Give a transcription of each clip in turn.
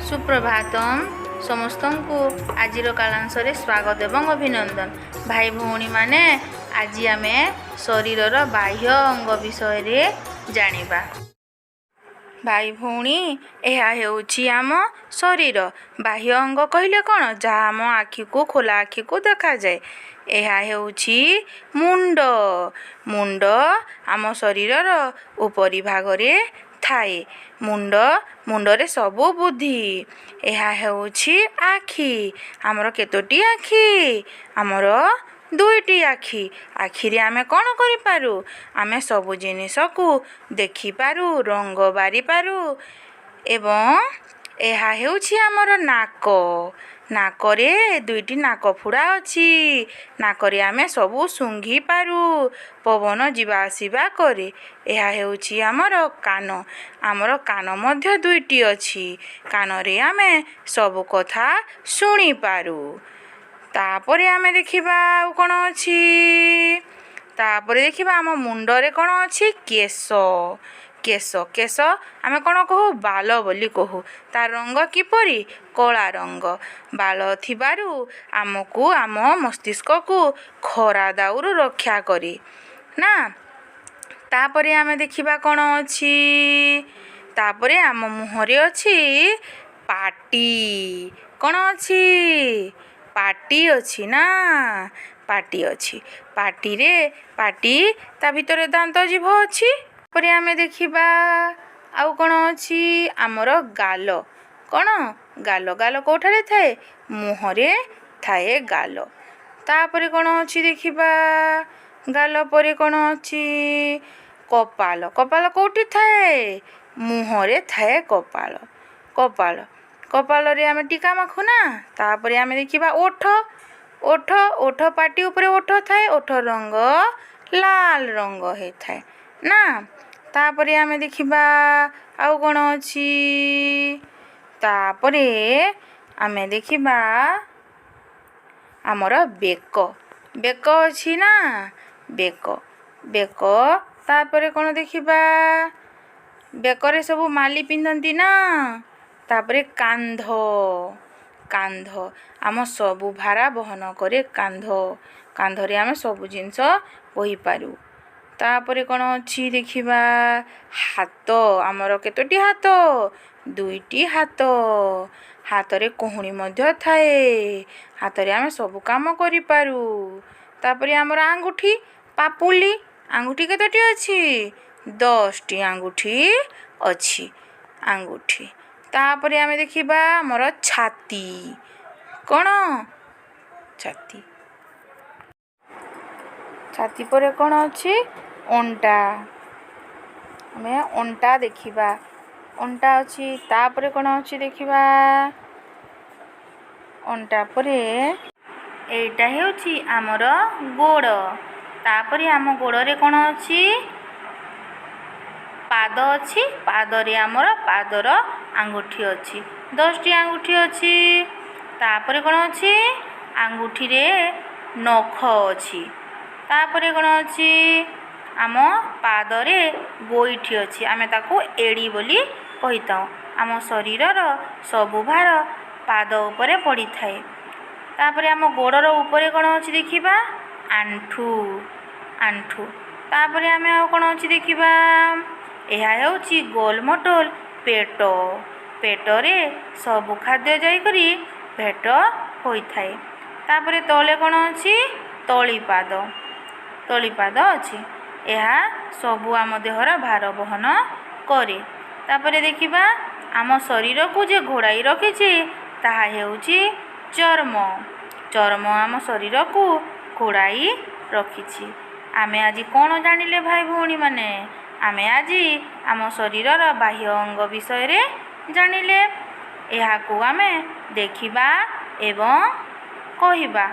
ସୁପ୍ରଭାତମ୍। ସମସ୍ତଙ୍କୁ ଆଜିର କାଳାଂଶରେ ସ୍ୱାଗତ ଏବଂ ଅଭିନନ୍ଦନ। ଭାଇ ଭଉଣୀମାନେ, ଆଜି ଆମେ ଶରୀରର ବାହ୍ୟ ଅଙ୍ଗ ବିଷୟରେ ଜାଣିବା। ଭାଇ ଭଉଣୀ, ଏହା ହେଉଛି ଆମ ଶରୀର। ବାହ୍ୟ ଅଙ୍ଗ କହିଲେ କ'ଣ? ଯାହା ଆମ ଆଖିକୁ, ଖୋଲା ଆଖିକୁ ଦେଖାଯାଏ। ଏହା ହେଉଛି ମୁଣ୍ଡ। ମୁଣ୍ଡ ଆମ ଶରୀରର ଉପରି ଭାଗରେ ଥାଏ। ମୁଣ୍ଡ, ମୁଣ୍ଡରେ ସବୁ ବୁଦ୍ଧି। ଏହା ହେଉଛି ଆଖି। ଆମର କେତୋଟି ଆଖି? ଆମର ଦୁଇଟି ଆଖି। ଆଖିରେ ଆମେ କ'ଣ କରିପାରୁ? ଆମେ ସବୁ ଜିନିଷକୁ ଦେଖିପାରୁ, ରଙ୍ଗ ବାରିପାରୁ। ଏବଂ ଏହା ହେଉଛି ଆମର ନାକ। ନାକରେ ଦୁଇଟି ନାକଫୁଡ଼ା ଅଛି। ନାକରେ ଆମେ ସବୁ ଶୁଙ୍ଘିପାରୁ, ପବନ ଯିବା ଆସିବା କରେ। ଏହା ହେଉଛି ଆମର କାନ। ଆମର କାନ ମଧ୍ୟ ଦୁଇଟି ଅଛି। କାନରେ ଆମେ ସବୁ କଥା ଶୁଣିପାରୁ। ତାପରେ ଆମେ ଦେଖିବା ଆଉ କ'ଣ ଅଛି। ତାପରେ ଦେଖିବା ଆମ ମୁଣ୍ଡରେ କ'ଣ ଅଛି। କେଶ। କେଶ, କେଶ ଆମେ କ'ଣ କହୁ? ବାଲ ବୋଲି କହୁ। ତା ରଙ୍ଗ କିପରି? କଳା ରଙ୍ଗ। ବାଳ ଥିବାରୁ ଆମକୁ, ଆମ ମସ୍ତିଷ୍କକୁ ଖରା ଦାଉରୁ ରକ୍ଷା କରେ ନା। ତାପରେ ଆମେ ଦେଖିବା କ'ଣ ଅଛି। ତାପରେ ଆମ ମୁହଁରେ ଅଛି ପାଟି। କ'ଣ ଅଛି? ପାଟି ଅଛି ନା, ପାଟି ଅଛି। ପାଟିରେ, ପାଟି ତା ଭିତରେ ଦାନ୍ତ, ଜିଭ ଅଛି। ତାପରେ ଆମେ ଦେଖିବା ଆଉ କ'ଣ ଅଛି। ଆମର ଗାଲ। କ'ଣ ଗାଲ? ଗାଲ କେଉଁଠାରେ ଥାଏ? ମୁହଁରେ ଥାଏ ଗାଲ। ତାପରେ କ'ଣ ଅଛି ଦେଖିବା। ଗାଲ ପରେ କ'ଣ ଅଛି? କପାଳ। କପାଳ କେଉଁଠି ଥାଏ? ମୁହଁରେ ଥାଏ କପାଳ। କପାଳ, କପାଳରେ ଆମେ ଟୀକା ମାଖୁ ନା। ତାପରେ ଆମେ ଦେଖିବା ଓଠ। ଓଠ, ଓଠ, ପାଟି ଉପରେ ଓଠ ଥାଏ। ଓଠ ରଙ୍ଗ ଲାଲ ରଙ୍ଗ ହେଇଥାଏ ନା। ତାପରେ ଆମେ ଦେଖିବା ଆଉ କ'ଣ ଅଛି। ତାପରେ ଆମେ ଦେଖିବା ଆମର ବେକ। ବେକ ଅଛି ନା, ବେକ, ବେକ। ତାପରେ କ'ଣ ଦେଖିବା? ବେକରେ ସବୁ ମାଲି ପିନ୍ଧନ୍ତି ନା। ତାପରେ କାନ୍ଧ। କାନ୍ଧ ଆମ ସବୁ ଭାରା ବହନ କରେ। କାନ୍ଧ, କାନ୍ଧରେ ଆମେ ସବୁ ଜିନିଷ ବୋହିପାରୁ। ତାପରେ କ'ଣ ଅଛି ଦେଖିବା। ହାତ। ଆମର କେତୋଟି ହାତ? ଦୁଇଟି ହାତ। ହାତରେ କହୁଣୀ ମଧ୍ୟ ଥାଏ। ହାତରେ ଆମେ ସବୁ କାମ କରିପାରୁ। ତାପରେ ଆମର ଆଙ୍ଗୁଠି, ପାପୁଲି। ଆଙ୍ଗୁଠି କେତୋଟି ଅଛି? 10ଟି ଆଙ୍ଗୁଠି ଅଛି, ଆଙ୍ଗୁଠି। ତାପରେ ଆମେ ଦେଖିବା ଆମର ଛାତି। କ'ଣ ଛାତି? ଛାତି ପରେ କ'ଣ ଅଛି? ଅଣ୍ଟା। ଆମେ ଅଣ୍ଟା ଦେଖିବା। ଅଣ୍ଟା ଅଛି। ତାପରେ କ'ଣ ଅଛି ଦେଖିବା। ଅଣ୍ଟା ପରେ ଏଇଟା ହେଉଛି ଆମର ଗୋଡ଼। ତାପରେ ଆମ ଗୋଡ଼ରେ କ'ଣ ଅଛି? ପାଦ ଅଛି। ପାଦରେ ଆମର ପାଦର ଆଙ୍ଗୁଠି ଅଛି। 10ଟି ଆଙ୍ଗୁଠି ଅଛି। ତାପରେ କ'ଣ ଅଛି? ଆଙ୍ଗୁଠିରେ ନଖ ଅଛି। ତାପରେ କ'ଣ ଅଛି? ଆମ ପାଦରେ ଗୋଇଠି ଅଛି। ଆମେ ତାକୁ ଏଡ଼ି ବୋଲି କହିଥାଉ। ଆମ ଶରୀରର ସବୁ ଭାର ପାଦ ଉପରେ ପଡ଼ିଥାଏ। ତାପରେ ଆମ ଗୋଡ଼ର ଉପରେ କ'ଣ ଅଛି ଦେଖିବା। ଆଣ୍ଠୁ, ଆଣ୍ଠୁ। ତାପରେ ଆମେ ଆଉ କ'ଣ ଅଛି ଦେଖିବା। ଏହା ହେଉଛି ଗୋଲ ମଟୋଲ ପେଟ। ପେଟରେ ସବୁ ଖାଦ୍ୟ ଯାଇକରି ଭେଟ ହୋଇଥାଏ। ତାପରେ ତଳେ କ'ଣ ଅଛି? ତଳିପାଦ। ତଳିପାଦ ଅଛି। ଏହା ସବୁ ଆମ ଦେହର ଭାର ବହନ କରେ। ତାପରେ ଦେଖିବା ଆମ ଶରୀରକୁ ଯେ ଘୋଡ଼ାଇ ରଖିଛି, ତାହା ହେଉଛି ଚର୍ମ। ଚର୍ମ ଆମ ଶରୀରକୁ ଘୋଡ଼ାଇ ରଖିଛି। ଆମେ ଆଜି କ'ଣ ଜାଣିଲେ ଭାଇ ଭଉଣୀମାନେ? ଆମେ ଆଜି ଆମ ଶରୀରର ବାହ୍ୟ ଅଙ୍ଗ ବିଷୟରେ ଜାଣିଲେ। ଏହାକୁ ଆମେ ଦେଖିବା ଏବଂ କହିବା।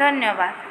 ଧନ୍ୟବାଦ।